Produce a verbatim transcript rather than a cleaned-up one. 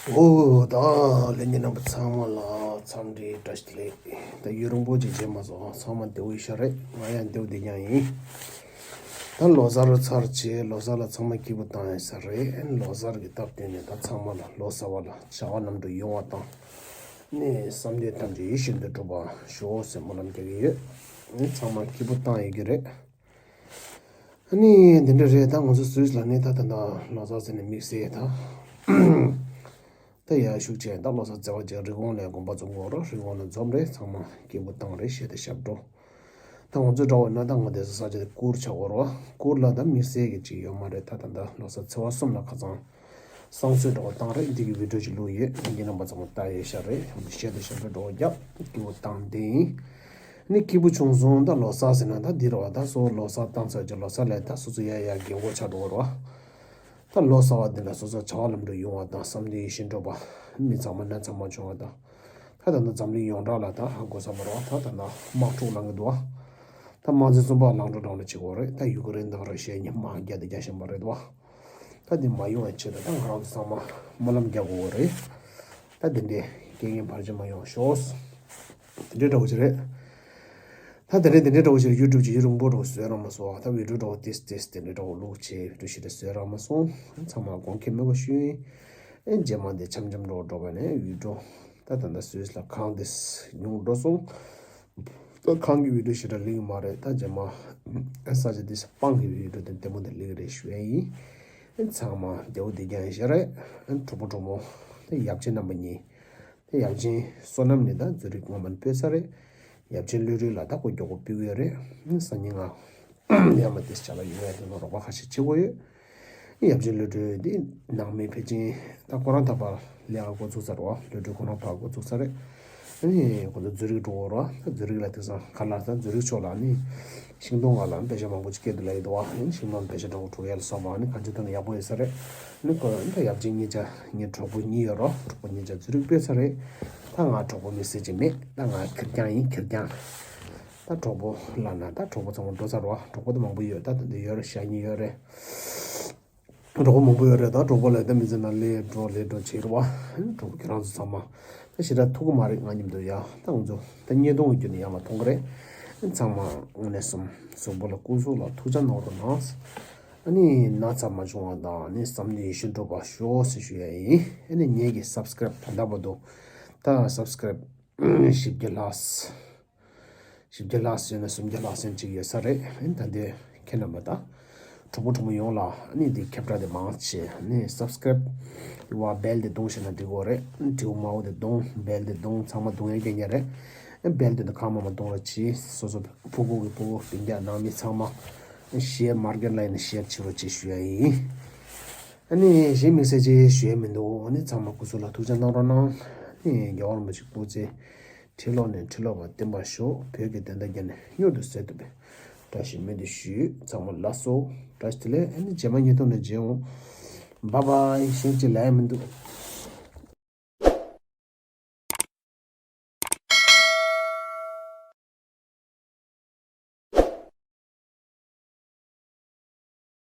ཨོ་ད་ལྷན་རྒྱས་རྣམ་པ་ཚང་མ་ལ་འཚམས་འདྲི་བཀྲ་ཤིས་བདེ་ལེགས། ད་ཡུན་རིང་པོ་ཅིག་མཇལ་མ་སོང་། ཚང་མ་བདེ་པོ་ཡོད་ཤག་རེད། ང་ཡང་བདེ་པོ་བདེ་རྐྱང་ཡིན། ད་ལོ་གསར་ཚར་བྱས་ལོ་གསར་ལ་ཚང་མ་སྐྱིད་པོ་བཏང་ཡོད་ས་རེད། ལོ་གསར་གྱི་སྟབས་བསྟུན་ནས་ད་ཚང་མ་ལ་ལོ་གསར་པ་ལ་བྱ་བ་ལམ་འགྲོ་ཡོང་བ་དང་། ནས་བསམ་དོན་ཐམས་ཅད་ཡིད་བཞིན་དུ་འགྲུབ་པ་ཤོག་ཟེར་སྨོན་ལམ་རྒྱག་གི་ཡོད། ཚང་མ་སྐྱིད་པོ་བཏང་ཡོད་ཀྱི་རེད། ཨ་ནི་འདི་འདྲ་རེད། ད་ང་ཚོ་སུད་སི་ལ་ནི་ད་ད་ད་ལོ་གསར་ཟེར་ནས་དམིགས་བསལ་ད་ད་ཡར་ཤུགས་ཆེ། ད་ལོ་གསར་བརྩེ་བ་ཅན་རི་ཀོན་ལ་དགོན་པ་ཚོ་འགོར་རོ། རི་ཀོན་ལ་འཛོམས་རེད། ཚང་མ་སྐྱིད་པོ་བཏང་རེད། གཞས་དང་ཞབས་བྲོ། ད་ང་ཚོ་འདྲ་བོ་ན་ད་ང་དེ་ས་ས་ཆ་དེ་གུར་ཆགས་འགོར་བ། གུར་ལ་ད་དམིགས་བསལ་གྱི་ཅིག་ཡོད་མ་རེད། ད་ད་ད་ལོ་གསར་ཚེས་པ་གསུམ་ལ་ཁ་སང་བསང་གསོལ་འདྲ་བོ་བཏང་རེད། འདི་གི་བི་ཌིའོ་ཅིག་བླུགས་ཡོད། ལྷན་རྒྱས་རྣམ་པ་ཚང་མ་ལྟ་ཡོད་ཤག་རེད། གཞས་དང་ཞབས་བྲོ་འདྲ་བོ་རྒྱབ་སྐྱིད་པོ་བཏང་དེ་ཡིན། ནི་སྐྱིད་པོ་བྱུང་སོང་། ད་ལོ་གསར་ཟེར་ན་ད་འདི་རེད་བ། ད་སོ་ལོ་གསར་བཏང་ཚར་རྗེས་ལོ་གསར་ལ་ད་སོ་སོ་ཡ་ཡ་རྒན་གོག་ཆགས་འགྲོ་གི་རེད་བ། ད་ལོ་གསར་བ་འདི་ལ་སོ་སོ་བྱ་བ་ལམ་འགྲོ་ཡོང་བ་དང་བསམ་དོན་ཡིད་བཞིན་འགྲུབ་པ། མི་ཚང་མ་ན་ཚང་མ་བྱུང་བ་དང་། ད་ད་ལྟ་འཛམ་གླིང་ཡོངས་གྲགས་ལ་ད་ཧ་གོ་ས་མ་རེད་བ། ད་ད་ལྟ་དམག་འཁྲུག་ལངས་ཀྱི་འདུག་བ། ད་དམག་ཆེན་གསུམ་པ་ལངས་འགྲོ་གྲང་ལ་བྱེད་དགོས་རེད། ད་ཡུ་ཀེ་རེན་དང་ར་ཤི་ཡ་གཉིས་དམག་རྒྱག་དེ་རྒྱག་བཞིན་པ་རེད་བ། ད་འདི་མ་ཡོང་བའི་ཆེད་དུ་ད་ང་རང་ཚོ་ཚང་མ་སྨོན་ལམ་རྒྱག་དགོས་རེད། ད་འདི་འདྲའི་རྐྱེན་ངན་བར་ཆད་མ་ཡོང་ཤོག། འདི་འདྲའི་འདྲ་བོ་ཅིག་རེད། ད་འདི་འདྲའི་འདི་འདྲའི་འདྲ་བོ་ཅིག་རེད། ཡུ་ཊུབ་ཅིག་ཡུན་རིང་པོ་འདྲ་བོ་བཟོས་རག་མ་སོང་། ད་བི་ཌིའོ་འདྲ་བོ་ཏིས་ཏིས་འདི་འདྲའི་འདྲ་བོ་བླུགས་བྱས་བི་ཌིའོ་ཞིག་རེ་བཟོས་རག་མ་སོང་། ཚང་མ་དགོངས་འགལ་མེད་པ་ཞུ་ཡིན། ཨེ་རྗེས་མ་འདི་འཆམ་འཆམ་འདྲ་བོ་འགྲོ་བ་ནས་བི་ཌིའོ་ད་ད་ལྟ་སུད་སི་ལ་ཁང་འདི་ཉུང་འགྲོ་སོང་། ད་ཁང་གི་བི་ཌིའོ་ཞེ་དྲག་ལེན་གྱི་མ་རེད། ད་རྗེས་མ་ས་ཆ་འདི་སྤང་གི་བི་ཌིའོ་དེ་ལྟད་མོ་དེ་ལེན་གྱི་རེད་ཞུ་ཡ་ཡིན། ཨེ་ཚང་མ་བདེ་པོ་བདེ་རྐྱང་ཡིན་ཤག་རེད། ཨེ་གྲོགས་པོ་གྲོགས་མོ་དེ་ཡབ་ཆེན་རྣམ་པ་གཉིས་དེ་ཡབ་ཆེན་བསོད་ནམས་ནི་ད་ཛུ་རིག་སྔོན་མ་ནས་སྤོས་ཚར་རེད། ཡབ་ཆེན་བློ་གྲོས་ལ་ད་ཁོ་མགྱོགས་པོ་སྤོ་གི་ཡོད་རེད། ཨེ་སང་ཉིན་ང་ཡར་མར་དེ་ཆ་ལ་ཡོང་ཡ་དེ་ལ་རོགས་པ་ཁ་ཤས་བྱེད་དགོས་ཡོད། ཡབ་ཆེན་བློ་གྲོས་འདི་ནང་མི་ཕལ་ཆེར་ད་ཁོ་རང་ད་ཕར་ལས་ཀ་འགོ་ཚུགས་ཚར་བ། བློ་གྲོས་ཁོ་རང་ཕར་འགོ་ཚུགས་ཚར་རེད། ཨ་ནི་ཁོ་ཚོ་ཛུ་རིག་འགྲོ་འོ་ར། ད་ཛུ་རིག་ལ་དེང་སང་ག་ལ་ད་ཛུ་རིག་ཕྱོགས་ལ་ནི་ཤིང་སྡོང་སྒང་ལ་དཔེ་ཆ་མང་པོ་ཅིག་སྐྱེལ་དུ་ལ་ཡོད་དོ་བ། ཨ་ནི་ཤིང་སྡོང་དཔེ་ཆ་འདྲ་པོ་འཁྲུ་ཡ་ལ་སོགས་པ་ཨ་ནི་གང་ཅི་ཐོན་ན་ཡག་པོ་ཡོད་ས་རེད། ཨ་ནི་ཁོ་ད་ཡབ་ཆེན་གཉིས་ཆ་ངའི་གྲོགས་པོ་གཉིས་ཡོད་ར། གྲོགས་པོ་གཉིས་ཆ་ཛུ་རིག་སྤོས་ཚར་རེད། ད་ང་གྲོགས་པོ་མི་སྲིད་ཅིག་མེད། ད་ང་ཁེར་རྐྱང་ཡིན། ཁེར་རྐྱང་། ད་གྲོགས་པོ་ལབ་ན་ད་གྲོགས་པོ་ཚང་མ་འགྲོ་ཚར་བ། གྲོགས་པོ་ད་མང་པོ་ཡོད། ད་ད་འདི་ཡོད་རེད། ཞག་གཉིས་ཡོད་རེད། གྲོགས་པོ་མང་པོ་ཡོད་རེད། ད་གྲོགས་པོ་ལ་ད་མི་ཚེ་ནང་ལས་འགྲོ་ལས་འགྲོ་བྱེད་རེད་བ། གྲོགས་པོ་ཁྱེད་རང་ཚོ་ཚང་མ་ད་ཞེ་དྲག་ཐུག་གི་མ་རེད། ང་མཉམ་དུ་ཡ་ད་ང་ཚོ་ད་བརྙན་ཐུང་གི་བརྒྱུད་ནས་ཡར་མར་མཐོང་གི་རེད། ཚང་མ་དངོས་གནས་སོ་སོ་སོ་སོ་ལ་སྐུ་གཟུགས་ལ་ཐུགས་ཅག་གནང་རོགས་གནང་། ཨ་ནི་ན་ཚ་མ་བྱུང་བ་དང་ཨ་ནི་བསམ་དོན་ཡིད་བཞིན་འགྲུབ་པ་ཤོག་ཟེར་ཞུ་ཡ་ཡིན། ཨ་ནི་ངེད་ཀྱི་སབ་སི་ཀ་རེབ་ད་ལྟ་བར་དུ་ད་སབ་སི་ཀ་རེབ་བཞི་བརྒྱ་ལྷག་བཞི་བརྒྱ་ལྷག་ཟིན་ན་སུམ་བརྒྱ་ལྷག་ཟིན་ཅིག་ཡོད་ས་རེད། ད་ལྟའི་ཁྱེད་རྣམ་པ་དང་གྲོགས་པོ་གྲོགས་མོ་ཡོངས་ལ་ཨ་ནི་འདི་ཁྱབ་བསྒྲགས་དེ་མང་ཆེ་ཨ་ནི་སབ་སི་ཀ་རེབ་ཡི་བ་བེལ་དེ་བརྡུངས་ཤེ་ན་འགྲིག་གོ་རེད། དྲིའུ་མའོ་དེ་བརྡུངས། བེལ་དེ་བརྡུངས། ཚང་མ་བརྡུངས་ཡ་རྐྱང་རྐྱང་རེད། བེལ་དེ་དང་ཁ་མ་མ་བརྡུངས་ར་ཅི། སོ་སོ་ཕྲུ་གུ་གི་ཕྲུ་གུ་སྤུན་ཀྱག་ནང་མི་ཚང་མ་ཤེར་མར་ཀེཊ་ལ་ཡིན་ན་ཤེར་བྱེད་རོགས་ཅེས་ཞུ་ཡ་ཡིན། ཨ་ནི་གཞན་དམིགས་བསལ་ཅིག་ཞུ་ཡ་མི་འདུག་ཨ་ནི་ཚང་མ་སྐུ་གཟུགས་ལ་ཐུགས་ཅག་གནང་རོགས་གནང་། ཨ་ནི་རྒྱལ་བ་རིན་པོ་ཆེ་སྐུ་ཚེ་ཁྲི་ལོ་ནས་ཁྲི་ལོ་བར་བརྟན་པར་ཤོག་བོད་ཀྱི་བདེན་མཐའ་རྒྱ་ནས་མྱུར་དུ་གསལ་ཐུབ་པའི་བཀྲ་ཤིས་སྨོན་འདུན་ཞུ། ཚང་མ་ལ་སོ་བཀྲ་ཤིས་བདེ་ལེགས། ཨ་ནི་རྗེས་མ་བརྙན་ཐུང་ནས་མཇལ་འོང་། བཱའི་བཱའི། གཞན་ཅིག་ལབ་ཡ་མི་འདུག